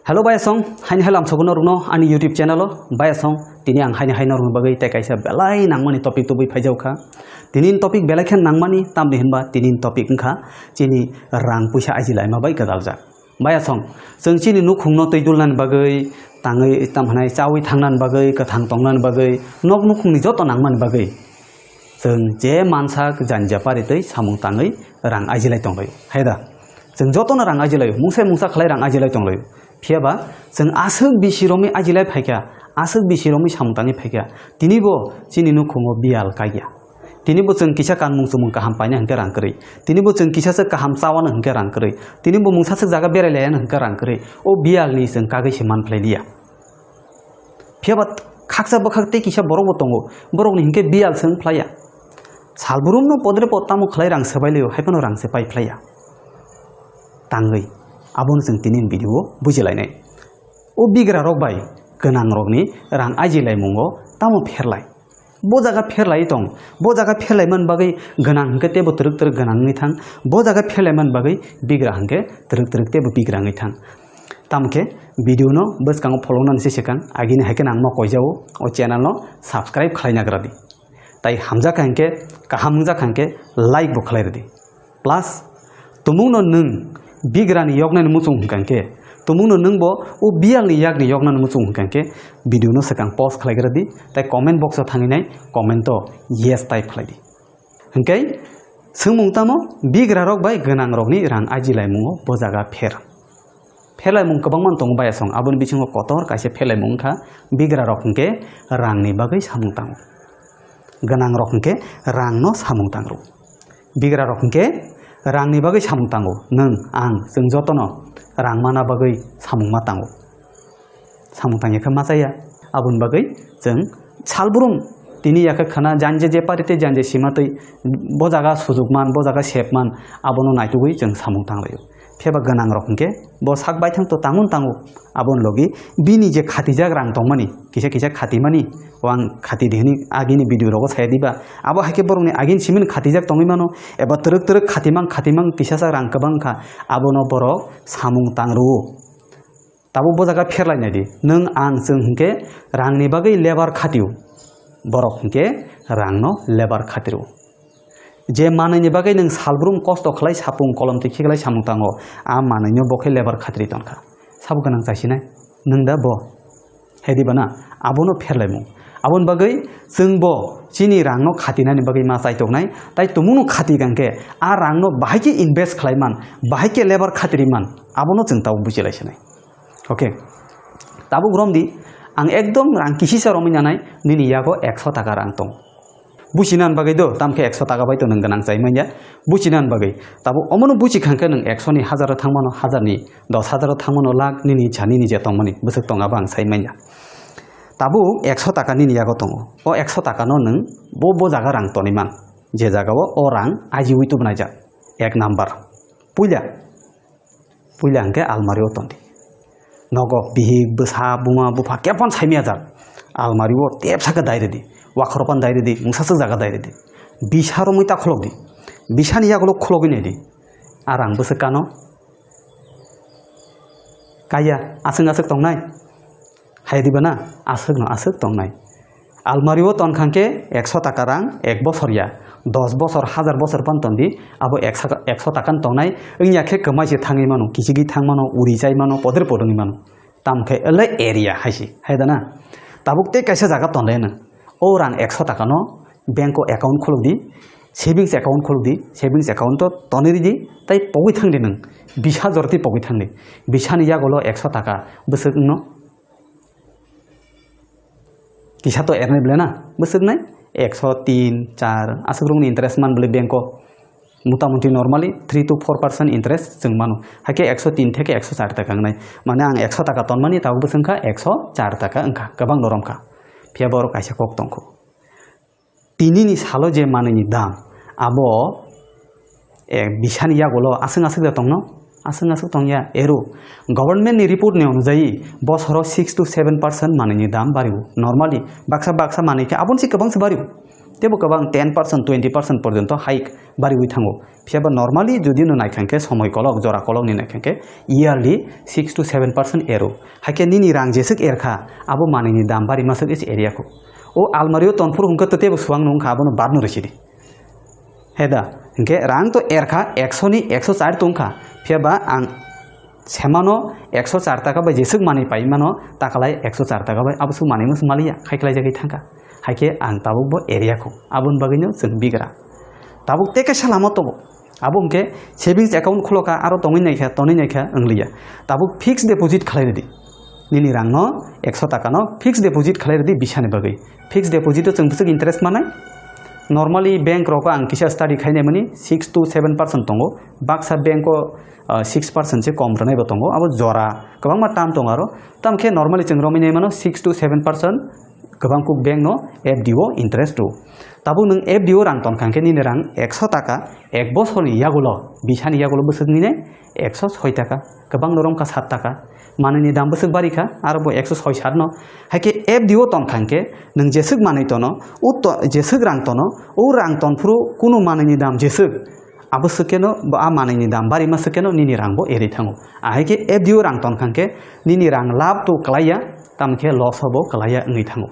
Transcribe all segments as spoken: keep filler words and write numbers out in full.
Hello bayasong, haini halam sobo norokno ani YouTube channel o. Bayasong, tini ang haini hai norokni bagwi tei kaisa belai nangmani topic tubui phaijao kha. Tini topic belai khe nangmani, tamni hinba tini topic wngkha chini rang puisa ajilaima bai gwdaljak. Bayasong, chwng chini nukhungno twi dulnani bagwi, tangwi, tam hwnai chawi thangnani bagwi, kwthang tongnani bagwi, nok nukhungni joto nangmani bagwi chwng je mansak janja pari twi samung tangwi rang ajilai tonglaio. Hai da? Chwng jotono rang ajilai, mungsa mungsa khlai rang ajilai tonglaio. Phiyaba chwng aswk bisi romwi ajilai phaikha, aswk bisi romwi samung tangwi phaikha, tinibo chini nukhungo biyal kaiya. Tinibo chwng kisa kanmung chumung kaham paina hwnkhe rang kwrwi. Tinibo chwng kisaswk kaham chawano hwnkhe rang kwrwi. Tinibo mungsaswk jaga berai layano hwnkhe rang kwrwi. O biyalni chwng kagwi se man phlai liya. Phiyaba khaksa bwkhak tei kisa borokbo tongo. Borokni hwnkhe biyal se wng phlaiya. Salbrumno podre pod tamo khlai rang swbai laio, hai phano rang se pai phlaiya. Tangwi. Abono chwng tini video o bujilainai. O bigrarok bai gwnangrokni rang ajilaimungo tamo pherlai? Bo jaga pherlai tong, bo jaga pherlai man bagwi gwnang hwnkhe teibo twrwk twrwk gwnang wngwi thang, bo jaga pherlai man bagwi bigra hwnkhe twrwk twrwk teibo bigra wngwi thang. Tamo khe video no bwskango pholoknani se swkang agini hai khe nang ma koijao o channel no subscribe khlai nagra di. Tai hamjak kha hwnkhe, kaham wngjak kha hwnkhe like bo khlai rwdi. Plus, tumungno nwng bigrani yoknani muchung hwnkha hwnkhe, tumungno nwng bo o biyalni yakni yoknani muchung hwnkha hwnkhe, video no swkang pause khlai gra di, tai comment box o thangwi nai comment o yes type khlai di. Hwnkhe, swngmung tamo bigrarok bai gwnangrokni rang ajilaimungo bo jaga pher. Pherlaimung kwbangma tongo bayasong, aboni bisingo kotor kaisa pherlaimung wngkha, bigrarok hwnkhe rangni bagwi samung tango. Gwnangrok hwnkhe rangno samung tangro. Bigrarok hwnkhe rangni bagwi samung tango. Nwng, ang, chwng jotono rang mana bagwi samung ma tango. Samung tangya khe ma chaya. Aboni bagwi chwng salbrum tini yakhe khana janje je pari tei janje sima twi bo jaga sujuk man, bo jaga sep man, abono naitugwi chwng samung tanglaio. Phiyaba gwnangrok hwnkhe bo sak baithang to tangun tango. Aboni logi bini je khatijak rang tongmani, kisa kisa khatimani, o ang khati di hwnwi agini video rogo saya diba? Abo hai khe borokni agini simini khatijak tongwi mano, eba twrwk twrwk khatimang khatimang kisasa rang kwbang kha, abono borok samung tang rwo. Tabuk bo jaga pherlai nai di, nwng ang chwng hwnkhe rangni bagwi lebar khatio, borok hwnkhe rangno lebar khatiro. Je manwini bagwi nwng salbrum kosto khlai sapung kolom twi khiklai samung tango, a manwino bo khe lebar khatri tonkha. Sabo gwnang chaisinai, nwng da bo? Hai diba na? Abono pherlaimung. Aboni bagwi chwng bo chini rangno khatinani bagwi ma chaitoknai, tai tumungno khati kangkhe a rangno bahai khe invest khlai man, bahai khe lebar khatri man, abono chwng tabuk bujilaisonai. Okay. Tabuk romdi, ang ekdom rang kisisa romwi nanai, nini yago ekso taka rang tong. Buchinan bagwi do, tamkhe ekso taka bai to nwng gwnang chai manya. Buchinan bagwi. Tabuk omono buchi khangkhe nwng ekso ni hazaro thangmano, hazar ni dos hazaro thangmano, lakh nini cha nini je tongmani, bwswk tong abo ang sai manya. Tabuk ekso taka nini yago tongo. O ekso taka no nwng bo, bo jaga rang tonwi man. Je jaga o, o rang ajiwi tubunai jak. Ek number. Puila. Puila hwnkhe almari o tondi. Nogo bihik, bwsa, buma, bupha kebon saimaya jak. Almari o tepsa khe dai rwdi. Wakhoro pan dai rwdi, mungsa swk jaga dai rwdi. Bisa romwi ta khulokdi. Bisani yagulo khulogwi naidi. A rang bwswk kano. Kaya, aswk aswk tongnai. Hai diba na? Aswkno aswk tongnai. Almari o ton khangkhe ekso taka rang ek bosor ya, dos bosor, hazar bosor pan tondi, abo eksa, ekso taka no tongnai, wngya khe kwmai se thangwi mano, kichigwi thang mano, uri chai mano, podre pod wngwi mano. Tamo khe ele area hai se, hai da na? Tabuk tei kaisa jaga tonle nw. O rang ekso taka no bank o account khuluk di, savings account khuluk di, savings account o tonwi ridi, tai pogwi thang di nwng, bish hazar twi pogwi thang di, bisani yagulo ekso taka bwswk wngno. Kisa to ernai ble na, bwswk nai ekso tin, char, aswk rokni interest man bwle bank o. Motamuti normally three to four percent interest chwng mano. Hakhe ekso tin theke ekso char taka wngnai. Mane ang ekso taka tonmani tabuk bwswk wngkha ekso char taka wngkha, kwbang norom kha. Phiya borok kaisa kok tongkho. Tinini salo je manwini dam, abo, eh, bisani yagulo aswk aswk da tongno? Aswk aswk tongya. Ero, government ni report ni onujai bosoro six to seven percent manwini dam bario. Normally, baksa baksa manwi khe aboni se kwbang se bario. Teibo kwbang ten percent, twenty percent porjonto hike bariwi thango. Phiya ba normally jodi no naikha khe somoi kolok, jora kolok ni naikha khe yearly six to seven percent ero. Haikhe nini rang jeswk erkha, abo manwi ni dam bari maswk is area kho. O almari o tonphuru hwnkhe to teibo suang no wngkha, abono bad no rwsidi. Heda, hinkhe rang to erkha ekso ni ekso char tongkha. Phiya ba ang semano ekso char taka bai jeswk manwi paimano takalai ekso char taka bai aboswk manwi moswk maliya khai khlai jagwi thangkha. Haikhe ang tabuk bo area kho. Aboni bagwino chwng bigra. Tabuk tei kaisa lama tongo. Abo hwnkhe savings account khulokha aro tongwi naikha, tonwi naikha wngliya. Tabuk fixed deposit khlai rwdi. Nini rangno ekso takano fixed deposit khlai rwdi bisani bagwi. Fixed deposit o chwng bwswk interest manai? Normally bank rogo ang kisa study khainai mani six to seven percent tongo. Baksa bank o, ah, six percent se kom rwnai bo tongo. Abo jora kwbangma term tongo aro. Tamo khe normally chwng romwi nai mano six to seven percent kwbang kuk bank no F D o interest rw. Tabuk nwng F D o rang tonkha khe nini rang ekso taka ek bosorni yagulo, bisani yagulo bwswk nini ekso soi taka, kwbang no romkha sat taka. Manwini dam bwswk bari kha, aro bo ekso soi sat no. Haikhe F D o tonkha khe nwng jeswk manwi tono, o to-, jeswk rang tono, o rang tonphuru kunu manwini dam jeswk, abo swkeno bo a manwini dam bari ma swkeno nini rang bo erwi thango. Ahai khe F D o rang tonkha khe nini rang lab to kwlaiya, tamkhe loss o bo kwlaiya wngwi thango.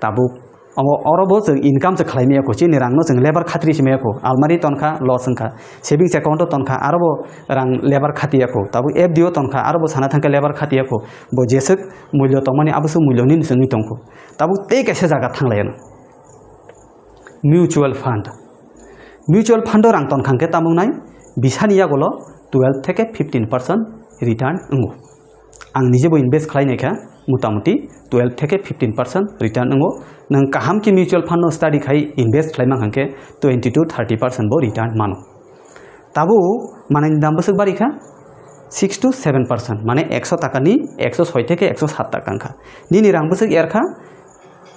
Tabuk omo oro bo chwng income se khlai maya kho, chini rang no chwng labour khatri se maya kho, almari tonkha loss wngkha, savings account o tonkha aro bo rang labour khatiya kho, tabuk F D o tonkha aro bo sana thangkhe labour khatiya kho, bo jeswk mulyo tongmani aboswk mulyo nini se wngwi tongkho. Tabuk tei kaisa jaga thanglaiya no. Mutual fund. Mutual fund o rang tonkha khe tamung nai bisani yagulo twelve theke fifteen percent return wngo. Ang nijebo invest khlai naikha, motamuti twelve theke fifteen percent return wngo. Nwng kaham khe mutual fund no study khai invest khlai mankha khe twenty to thirty percent bo return mano. Tabuk manwini dam bwswk bari kha six to seven percent, mane ekso takani ekso soi theke ekso sat taka wngkha. Nini rang bwswk erkha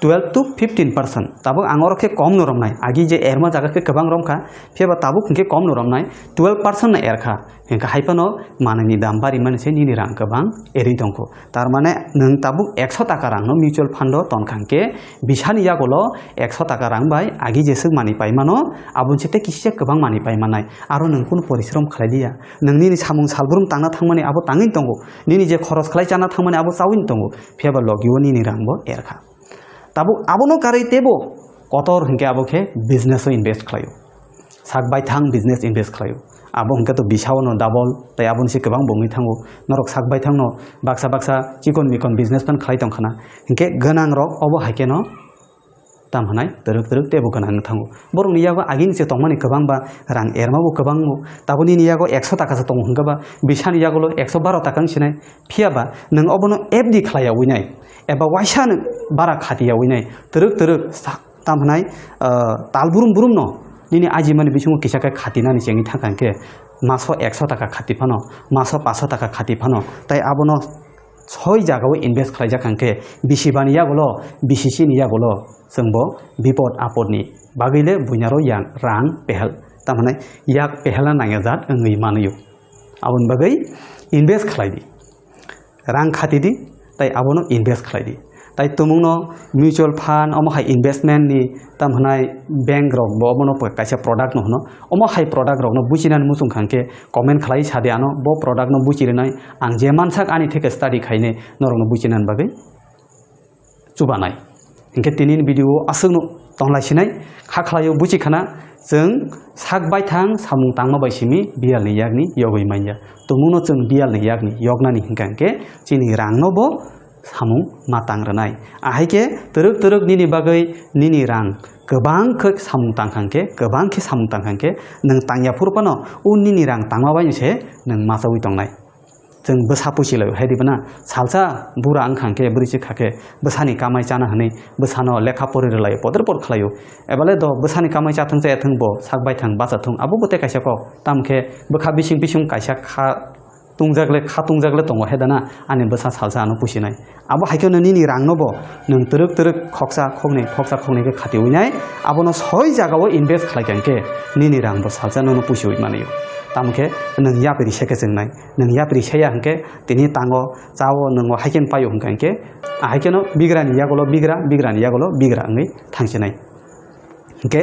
twelve to fifteen percent. Tabuk ang oro khe kom no romnai, agi je erma jaga khe kwbang romkha, phiya ba tabuk hwnkhe kom no romnai, twelve percent no erkha. Hwnkhe hai phano manwini dam bari mani se nini rang kwbang erwi tongkho. Tar mane nwng tabuk ekso taka rang no mutual fund o tonkha khe bisani yagulo ekso taka rang bai agi jeswk manwi pai mano, aboni se tei kisa kwbang manwi pai manai. Aro nwng kunu porishrom khlai liya. Nwng nini samung salbrum tangna thangmani abo tangwi tongo. Nini je khoros khlai chana thangmani abo chawi tongo. Phiya ba logi o nini rang bo erkha. Tabuk abono karwi teibo kotor hwnkhe abo khe business o invest khlaio. Sak baithang business invest khlaio. Abo hwnkhe to bisao no double, tei aboni se kwbang bo wngwi thango. Norok sak baithang no baksa baksa chikon mikon business phan khlai tongkhana. Hwnkhe gwnang rok obo hai khe no tam hwnai twrwk twrwk teibo gwnang wng thango. Borokni yago agini se tongmani kwbang ba rang erma bo kwbang bo. Taboni ni yago ekso taka se tongo hwnkhe ba bisani yagulo ekso baro taka wng sinai. Phiya ba nwng obono F D khlai yawi nai eba waisa nwng bara khati yawi nai twrwk twrwk sa-, tam hwnai, ah, tal brum brum no nini ajimani bisingo kisa khe khatinani chengwi thangkha hwnkhe maso ekso taka khati phano, maso paso taka khati phano, tei abono soi jagao invest khlaijak hwnkhe bisi bani yagulo, bisi chini yagulo chwngbo bipod apodni bagwile buinaro yang rang pehel, tam hwnai yak pehelna nangya jat wngwi manwio. Aboni bagwi invest khlai di. Rang khati di, tei abono invest khlai di. Tai tumungno mutual fund, omo hai investment ni tam hwnai bank rok bo omono kaisa product no hwno. Omo hai product rokno buchinani muchung kha hwnkhe comment khlai sa di ano, bo product no buchi rwnai ang je mansak ani theke study khainai norokno buchinani bagwi. Chubanai. Hinkhe tini ni video o aswkno tonglai sinai, kha khlaio buchi khana, chwng sak baithang samung tangma bai simi biyal ni yakni yogwi manya. Tumungno chwng biyal ni yakni yoknani hinkha hinkhe chini rang no bo samung ma tang rwnai. Ahai khe twrwk twrwk nini bagwi nini rang kwbang khe samung tang kha hinkhe, kwbang khe samung tang kha hinkhe, nwng tang ya phuru phano o nini rang tangma bai se nwng machawi tongnai. Chwng bwsa pusi laio, hai di bana salsa bura wng kha khe, bwrwi se kha khe, bwsani kamai chana hwnwi bwsano lekha pori rwlaio, podor por khlaio. Ebale do bwsani kamai chathung cha yathung bo, sak baithang bacha thung, abo bo tei kaisa kok. Tam khe bwkha bising bising kaisa kha tungjak le, kha tungjak le tongo, hai dana ani bwsa salsa ano pusinai. Abo hai kheno nini rang no bo nwng twrwk twrwk khoksa khoknwi, khoksa khoknwi khe khatiwi nai, abono soi jaga o invest khlai kha khe nini rang bo salsa nono pusiwi manwi. Tamo khe nwng yapri se khe chwngnai. Nwng yapri saya hwnkhe tini tango, chao, nwngo hai khe paio hwnkha hinkhe, ahai kheno bigrani yagulo bigra, bigrani yagulo bigra wngwi thangsinai. Hingke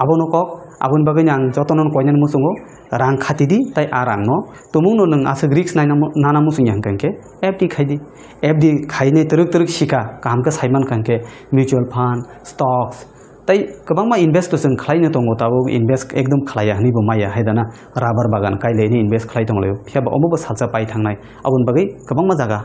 abono kok, aboni bagwi ang jotono koinani muchungo rang khati di, tai a rangno tumungno nwng aswk risk naina mu-, nana muchungya hingka hingke F D khai di. F D khainai twrwk twrwk sika kaham khe saiman kha hingke mutual fund, stocks, tai kwbangma invest to chwng khlaino tongo, tabuk invest ekdom khlaiya hwnwi bo maya hai dana, rubber bagan kailaini invest khlai tonglaio, phiya ba omo bo salsa pai thangnai, aboni bagwi kwbangma jaga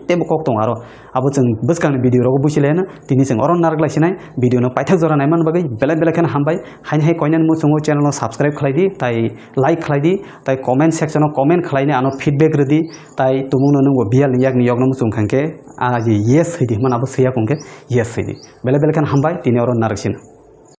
teibo kok tongo aro. Abo chwng bwskangni video rogo busi laiyana, tini chwng oro narwk lai sinai video no paithak jora naimani bagwi belai belai kheno hambai. Haini hai koinani muchungo channel no subscribe khlai di, tai like khlai di, tai comment section o comment khlaini ano feedback rwdi, tai tumungno nwngbo biyal ni yakni yokno muchung kha hingke a je yes hwidi hwnmano abo swiya kongkhe yes hwidi. Belai belai kheno hambai, tini oro narwk sina.